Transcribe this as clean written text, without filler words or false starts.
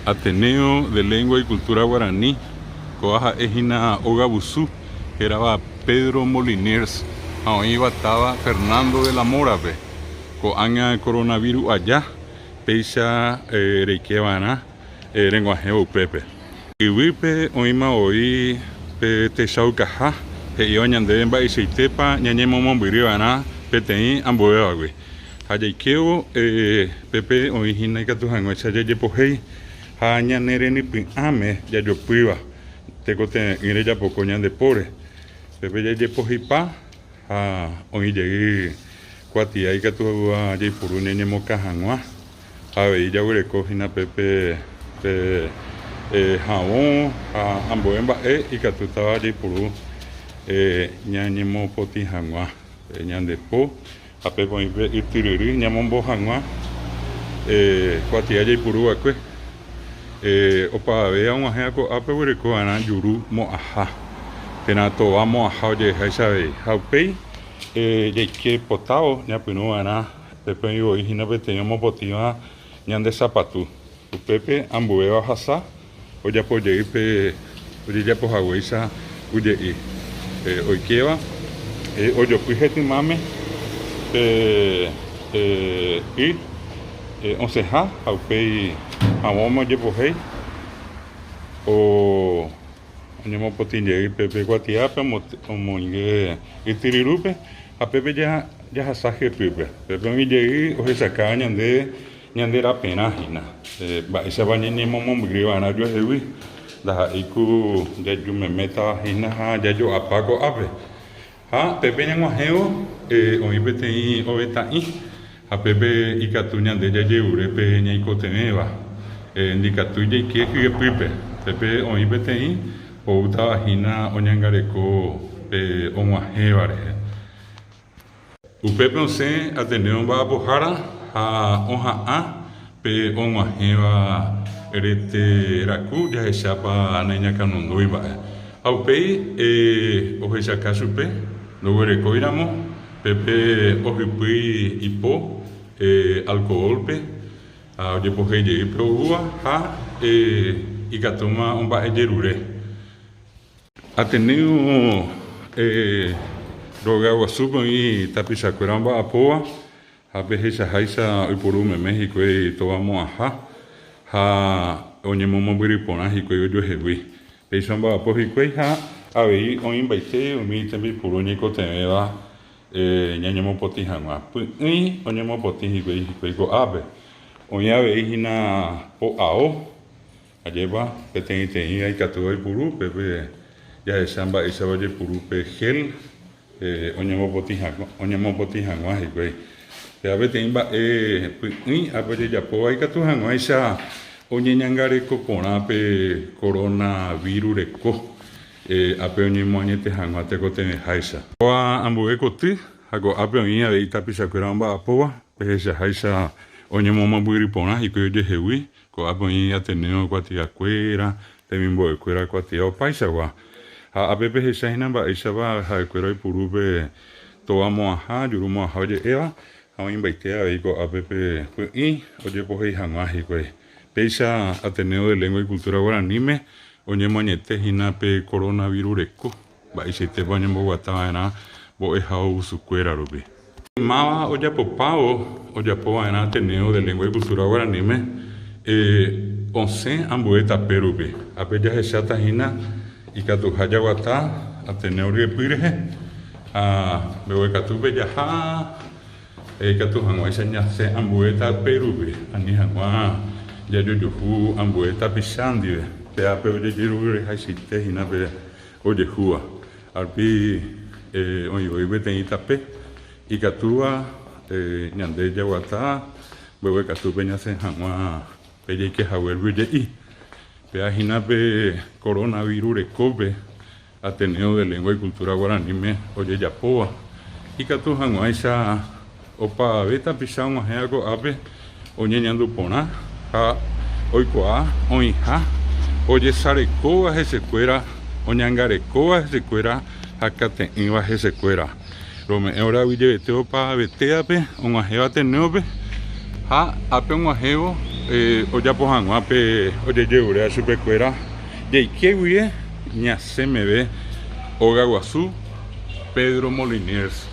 Ateneo de Lengua y Cultura Guaraní, kóva ha'e hína óga vusu hérava Pedro Moliniers ha oĩva táva Fernando de la Mora-pe. Ko'ág̃a coronavirus aja péicha reike va'erã reg̃uahẽvo upépe. Yvýpe oĩma voi pe techaukaha he'íva ñandéve mba'eichaitépa ñañemomombyry va'erã peteĩ ambuévagui. Ha jaikévo pépe oĩ hína ikatu hag̃uáicha jajepohéi ha ñane renypy'ãme jajopýva tekotevẽ'ỹ rejapoko ñande póre. Pépe jajepoheipa ha oĩ jey kuatia ikatúva jaipuru ñañemokã hag̃ua ha avei jaguereko hína pépe pe havõ ha ambue mba'e ikatútava jaipuru ñañemopotĩ hag̃ua ñande po. Ha pépe oĩ pe ytyryry ñamombo hag̃ua kuatia jaipuru va'ekue. Opavave og̃uahẽva ko'ápe oguereko va'erã juru mo'ãha térã tova mo'ãha ojeheháicha avei. Ha upéi jaike potávo ñapyrũ va'erã pépe oĩ voi hína peteĩ omopotĩva ñande sapatu. Upépe ambuéva ohasa ojapo jey pe ojejapo haguéicha uje'i oikéva ojopy hetymáme pe y osẽha ha upéi havõme ojepohéi oñemopotĩ jey pe kuatiápe omoinge ytyryrúpe ha pépe jahasa hyepýpe. Pépe oĩ jey ohechakáva ñande Ñande raperã hína, mba'éichapa ñañemomombyry va'erã ojuehegui, ndaha'éi ku jaju memétava hína ha jajo'apa ko'ápe. Ha pépe ñag̃uahẽvo oĩ peteĩ ovetã'i ha pépe ikatu ñande jajerure pe ñaikotevẽva, ndikatúi jaike hyepýpe. Pépe oĩ peteĩ oútava hína oñangareko pe og̃uahẽva rehe. Upépe osẽ Ateneo mba'apohára ha oha'ã pe og̃uahẽva rete raku jahechápa naiñakãnondúi mba'e. Ha upéi ohechaka chupe ndoguerekóiramo pépe ohypýi ipo alcohol-pe ha ojepohéi jey pe oúva ha ikatúma omba'ejerure. Ateneo rogaguasúpe oĩ tapichakuéra omba'apóva ha pehechaháicha oiporu meme hikuái tovamo'ãha ha oñemomombyry porã hikuái ojuehegui. Péicha omba'apo hikuái ha avei oĩmbaite umi tembiporu oñeikotevẽva ñañemopotĩ hag̃ua. Py'ỹi oñemopotĩ hikuái hikuái ko'ápe. Oĩ avei hína po'ao. Ajépa peteĩteĩva ikatu oipuru upépe jahecha mba'éichapa ojepuru pe gel oñemopotĩ hag̃ua hikuái. Péva peteĩ mba'e py'ỹi ápe ojejapóva ikatu hag̃uáicha oñeñangareko porã pe koronavíru reko ápe oñemoañete hag̃ua tekotevẽháicha. Kóva ambue koty ha ko'ápe oĩ avei tapichakuéra omba'apóva pehechaháicha oñemomombyry porã hikuái ojehegui Ko'ápe oĩ Ateneo kuatiakuéra, temimbo'ekuéra kuatia opaichagua. Ha ápe pehecha hína mba'éichapa ha'ekuéra oipuru pe tova mo'ãha, juru mo'ãha oje'éva, ha oĩmbaite avei ko'ápe pe py'ỹi ojepohéi hag̃ua hikuái. Péicha Ateneo de Lengua y Cultura Guaraníme oñemoañete hína pe coronavirus reko. Mba'eichaitépa oñemboguata va'erã mbo'ehaovusukuéra rupi. Máva ojapopávo ojapo va'erã Ateneo de Lengua y Cultura Guaraníme osẽ ambue tape rupi. Ápe jahecháta hína ikatuha jaguata Ateneo ryepy rehe ha mbeguekatúpe jaha ikatu hag̃uáicha ñasẽ ambue tape rupi ani hag̃ua jajojuhu ambue tapicha ndive. Pe ápe ojejerurehaichaite hína pe Ojehúva, arpi oĩ voi peteĩ tape ikatúva ñande jaguata mbeguekatúpe ñasẽ hag̃ua pe jaike haguégui oje'i. Péva hína pe koronavíru rekópe Ateneo de Lengua y Cultura Guaraníme ojejapóva ikatu hag̃uáicha Opavave tapicha og̃uahẽva ko'ápe oñeñandu porã ha oikuaa oĩha ojesarekóva hesekuéra, oñangarekóva hesekuéra ha kate'ỹva hesekuéra. Rome'ẽ ore aguyjevete opavavetévape og̃uahẽva Atenéope ha ápe og̃uahẽvo. ojapo hag̃ua pe ojejeruréva chupekuéra jaike guive ñasẽ meve óga guasu Pedro Moliniers.